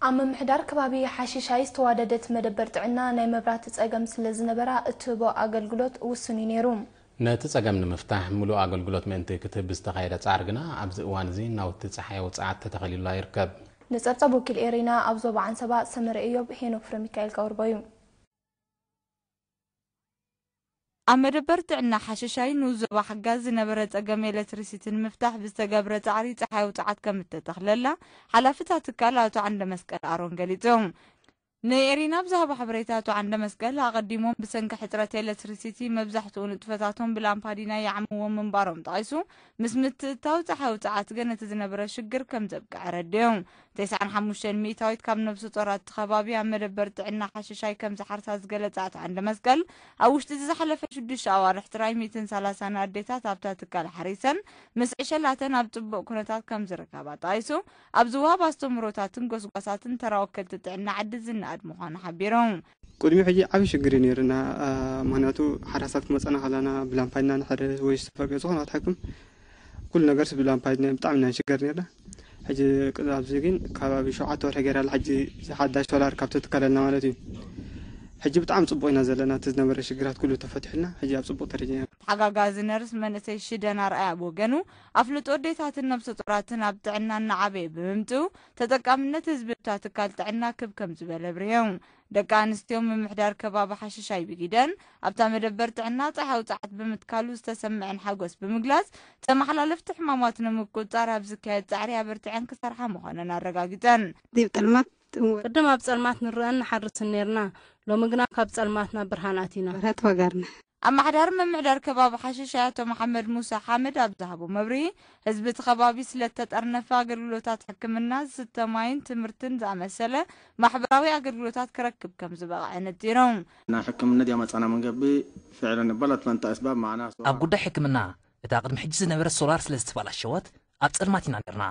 ኣብ ምምሕዳር ከባቢ ሓሽሻይ ዝተዋደደት መደበር ጥዕና ናይ መብራህቲ ጸገም ስለ ዝነበራ እትህቦ ኣገልግሎት ውሱን እዩ ነይሩ። ነቲ ጸገም ንምፍታሕ ምሉእ ኣገልግሎት ምእንቲ ክትህብ ብዝተኻየደ ጻዕሪ ግና ኣብዚ እዋን እዚ ናውቲ ጸሓይ ውጽዓት ተተኸሊሉላ ይርከብ። ንጸብጻብ ወኪል ኤሪና ኣብ ዞባ ዓንሰባ ሰመረ እዮብ ሄኖክ ፍረሚካኤል ካውርቦ እዩ። ኣብ መደበር ጥዕና ሓሸሻይ ንኡስ ዞባ ሓጋዝ ዝነበረ ጸገም ኤለክትሪሲቲ ንምፍታሕ ብዝተገብረ ጻዕሪ ጸሓይ ውጽዓት ከም እተተኽለላ ሓላፊ እታ ትካል ኣቶ ዓንደ መስቀል ኣሮን ገሊጹ። ንኤሪና ብዝሃቦ ሓበሬታ ኣቶ ዓንደ መስቀል ኣቐዲሞም ብሰንኪ ሕጽረት ኤለክትሪሲቲ መብዛሕትኡ ንጥፈታቶም ብላምፓዲና ይዓምዎም ምንባሮም ጠቒሱ ምስ ምትእታው ጸሓይ ውጽዓት ግን እቲ ዝነበረ ሽግር ከም ዘብቅዐ ኣረዲኡ። ተስዓን ሓሙሽተን ሚእታዊት ካብ ነብሰ ጾራት እቲ ከባቢ ኣብ መደበር ጥዕና ሓሽሻይ ከም ዝሓርሳ ዝገለጸ ኣቶ ዓንደ መስቀል ኣብ ውሽጢ እዚ ዝሓለፈ ሽዱሽተ ኣዋርሕ ጥራይ ሚእትን ሰላሳን ኣዴታት ኣብታ ትካል ሓሪሰን ምስ ዕሸላተን ኣብ ጽቡቕ ኩነታት ከም ዝርከባ ጠቒሱ ኣብ ዝወሃብ ኣስተምህሮታትን ጎስጓሳትን ተራ ወከልቲ ጥዕና ዓዲ ዝነኣድ ምዃኑ ሓቢሩ። ቅድሚ ሕጂ ዓብዪ ሽግር እዩ ነይርና። ምክንያቱ ሓራሳት ክመፀና ከለና ብላምፓይና ንሕርስ ወይ ዝተፈቀ ዝኾነ ክትሓክም ኩሉ ነገር ብላምፓይና ብጣዕሚ ኢና ንሽገር ነርና። ሕጂ ኣብዚ ግን ከባቢ ሸውዓተ ወርሒ ገይራ ኣላ። ሕጂ ሓዳሽ ሶላር ካብ ትትከለልና ማለት እዩ። ሕጂ ብጣዕሚ ፅቡቅ ኢና ዘለና። እቲ ዝነበረ ሽግራት ኩሉ ተፈቲሑልና ሕጂ ኣብ ፅቡቅ ደረጃ ኢና። ተሓጋጋዚ ነርስ መንእሰይ ሽደን ኣርኣያ ብወገኑ ኣፍልጦ ኣዴታትን ነብሰ ጡራትን ኣብ ጥዕና እናዓበየ ብምምፅኡ ተጠቃምነት ህዝቢ እታ ትካል ጥዕና ክብ ከም ዝበለ ኣብሪሆም። ደቂ ኣንስትዮ ምምሕዳር ከባቢ ሓሽሻይ ብጊደን ኣብታ መደበር ጥዕና ጸሓይ ውጽዓት ብምትካሉ ዝተሰምዐን ሓጎስ ብምግላጽ ተመሓላለፍቲ ሕማማት ንምቁጽጻር ኣብ ዝካየድ ጻዕሪ ኣበርቲዐን ክሰርሓ ምዃነን ኣረጋጊጸን። ዲብ ጠልማት እወ። ቅድም ኣብ ጸልማት ንረአን ንሓርስን ነርና፣ ሎሚ ግና ካብ ጸልማት ናብ ብርሃን ኣቲና። ብረት ወጋርና። ኣመሓዳሪ ምምሕዳር ከባቢ ሓሽሻይ ኣቶ መሓመድ ሙሳ ሓመድ ኣብ ዝሃቦ መብርሂ ህዝቢ እቲ ከባቢ ስለተጠርነፈ ኣገልግሎታት ሕክምና፣ ዝስተ ማይን ትምህርትን ዝኣመሰለ ማሕበራዊ ኣገልግሎታት ክረክብ ከም ዝበቕዐ ነጺሮም። ናብ ሕክምነት ያመጻና መንገቢ ፍዕለን ይባል ኣትላንታ ኣስባብ ማዕና ኣብ ጉዳይ ሕክምና፣ እታ ቅድሚ ሕጂ ዝነበረት ሶላር ስለ ዝተባላሸወት ኣብ ጸልማት ኢና ነርና።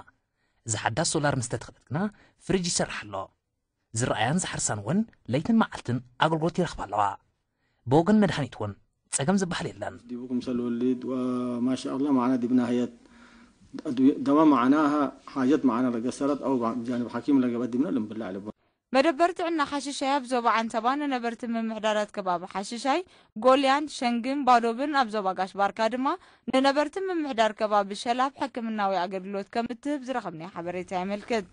እዛ ሓዳስ ሶላር ምስ ተተኽለት ግና ፍሪጅ ይሰርሕ ኣሎ። ዝረኣያን ዝሓርሳን እውን ለይትን መዓልትን ኣገልግሎት ይረኽባ ኣለዋ። ብወገን መድሃኒት እውን ጸገም ዝበሃል የለን። ዲቡ ክምሰል ወሊድ ማሻ ኣላ ማዕና ዲብና ህየት ደዋ ማዕናሃ ሓጀት ማዕና ለገሰረት ኣው ጃንብ ሓኪም ለገበት ዲብና ልምብላ ኣለቦ። መደበር ጥዕና ሓሽሻይ ኣብ ዞባ ዓንሰባ ንነበርቲ ምምሕዳራት ከባቢ ሓሽሻይ፣ ጎልያን፣ ሸንግን ባዶብን ኣብ ዞባ ጋሽ ባርካ ድማ ንነበርቲ ምምሕዳር ከባቢ ሸላብ ሕክምናዊ ኣገልግሎት ከም እትህብ ዝረኸብናዮ ሓበሬታ የመልክት።